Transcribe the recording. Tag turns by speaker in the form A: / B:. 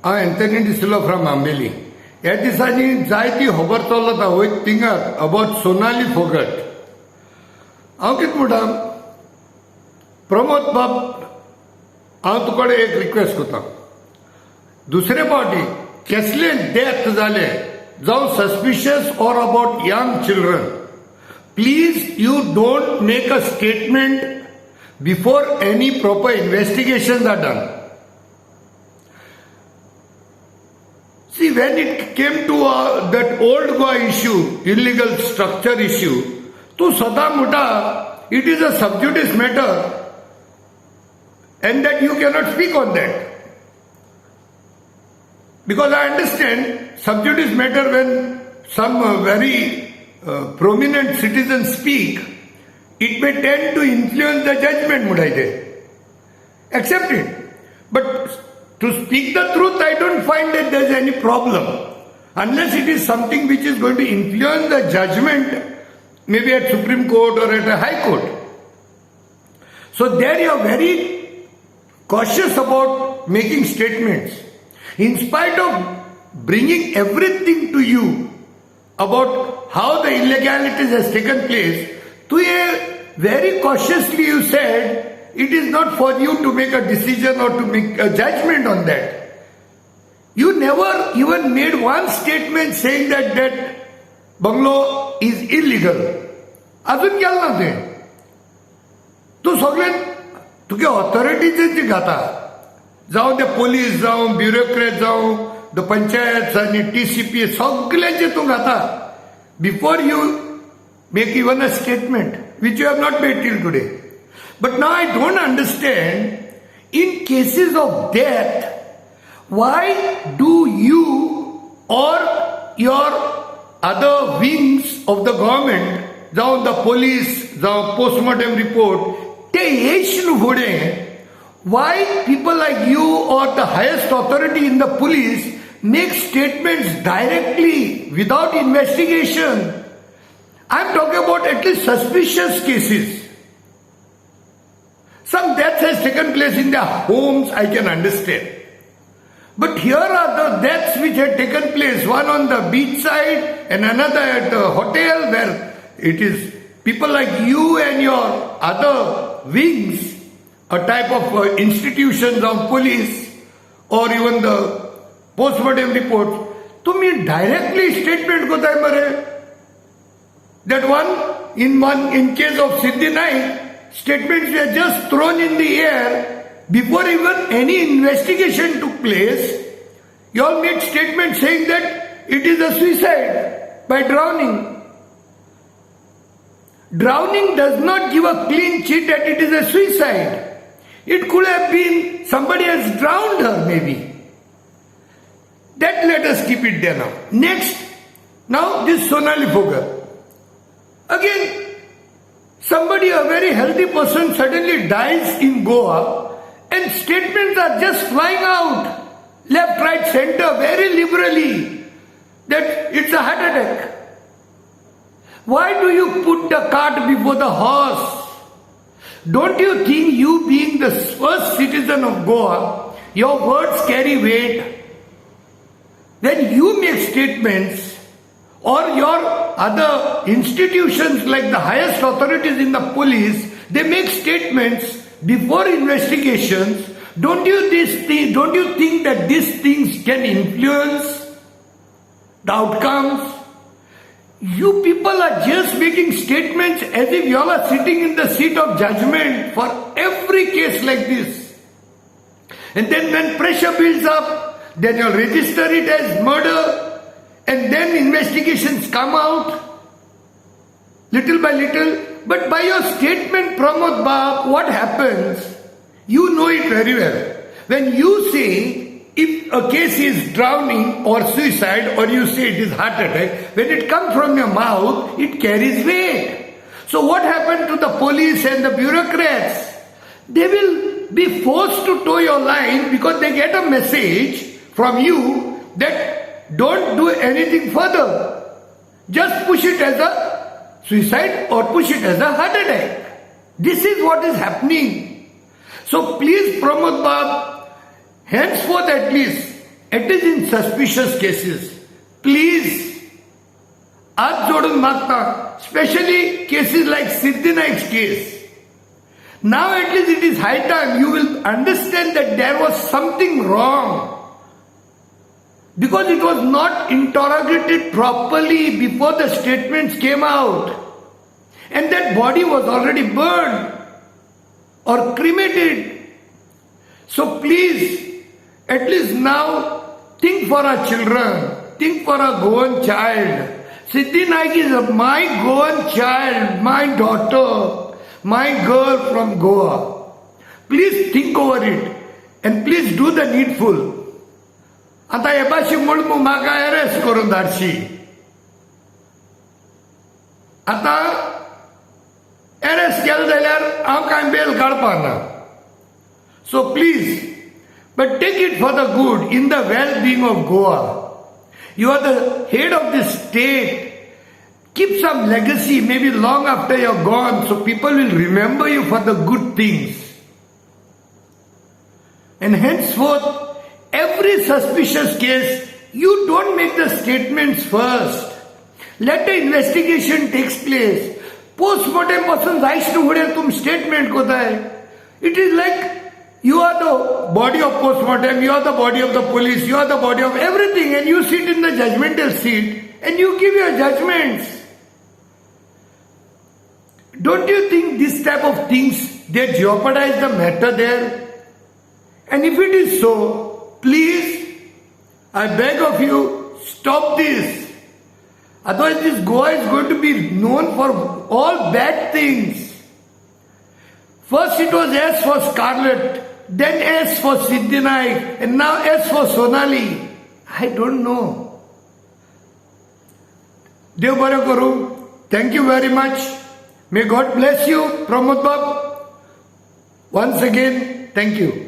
A: हांव Anthony D'Silva from Ambelim. ह्या दिसांनी जायती खबर चलत वयर थिंगा अबावट सोनाली फोगट. हांव कितें म्हणटा प्रमोद बाब, हांव तुकडे एक रिक्वेस्ट करता. दुसरे फावटी केसले डेथ जाले जावं suspicious or about young children, please you don't make a statement before any proper investigations are done. See, when it came to that Old Goa issue, illegal structure issue, तूं सदां म्हणटा it is a sub judice matter and that you cannot speak on that. Because I understand sub judice matter, when some very prominent citizens speak, it may tend to influence the judgment म्हणटाय ते. Accept it. But to speak the truth, I don't find that there's any problem. Unless it is something which is going to influence the judgment, maybe at Supreme Court or at a High Court. So there you are very cautious about making statements. In spite of bringing everything to you about how the illegalities has taken place, to a very cautiously you said it is not for you to make a decision or to make a judgment on that. You never even made one statement saying that that bungalow is illegal. अजून केलं ना ते. तूं सगळे तुगे ऑथॉरिटीचे घाता, जावं ते police जावं, ब्युरोक्रेट जावं, the panchayat आनी टीसीपी, सगळ्यांचे तूं घाता before you make even a statement, which you have not made till today. But now I don't understand, in cases of death, why do you or your other wings of the government, जावं the police, जावं postmortem report, ते येयश न्हू फुडें, why people like you or the highest authority in the police make statements directly without investigation? I'm talking about at least suspicious cases. Some deaths has taken place in their homes, I can understand. But here are the deaths which had taken place, one on the beach side and another at the hotel, where it is people like you and your other wings, a type of institutions of police or even the postmortem report. तुम्ही directly statement करताय मरे that one in case of Siddhi Naik, statements were just thrown in the air before even any investigation took place. You all made statements saying that it is a suicide by drowning. Drowning does not give a clean chit that it is a suicide. It could have been somebody has drowned her, maybe. That let us keep it there now. Next, now this Sonali Phogat. Again, somebody, a very healthy person, suddenly dies in Goa and statements are just flying out left, right, center very liberally that it's a heart attack. Why do you put the cart before the horse? Don't you think, you being the first citizen of Goa, your words carry weight? When you make statements, or your other institutions like the highest authorities in the police, they make statements before investigations, don't you think that these things can influence the outcomes? You people are just making statements as if you all are sitting in the seat of judgment for every case like this. And then when pressure builds up, then you'll register it as murder, and then investigations come out little by little. But by your statement, Pramod Bab, what happens? You know it very well. When you say if a case is drowning or suicide, or you say it is heart attack, when it comes from your mouth, it carries weight. So what happened to the police and the bureaucrats? They will be forced to toe your line because they get a message from you that don't do anything further. Just push it as a suicide or push it as a heart attack. This is what is happening. So please, Pramod Bab, henceforth at least, At least in suspicious cases, please, हात जोडून मागता, specially cases like Siddhi Naik's case. Now at least it is high time you will understand that there was something wrong, because it was not interrogated properly before the statements came out. And that body was already burned or cremated. So please, at least now, think for our children, think for our Goan child. Siddhi Naik is my Goan child, my daughter, my girl from Goa. Please think over it and please do the needful. आतां हेबाशी मुर्मू म्हाका arrest करून धाडशी. आतां arrest केलें जाल्यार हांव कांय बेल काडपा ना. So please, but take it for the good, in the well being of Goa. You are the head of the state. Keep some legacy, maybe long after you're gone, so people will remember you for the good things. And henceforth, every suspicious case, you don't make the statements first. Let the investigation takes place. Postmortem पासून जायच फुडें तुम statement कोताय. It is like you are the body of postmortem, you are the body of the police, you are the body of everything, and you sit in the judgmental seat and you give your judgments. Don't you think this type of things, they jeopardize the matter there? And if it is so, please, I beg of you, stop this. Otherwise, this Goa is going to be known for all bad things. First it was S for Scarlet, then S for Siddhi Naik, and now S for Sonali. I don't know. देव बरें करूं. Thank you very much. May God bless you, Pramod Bab. Once again, thank you.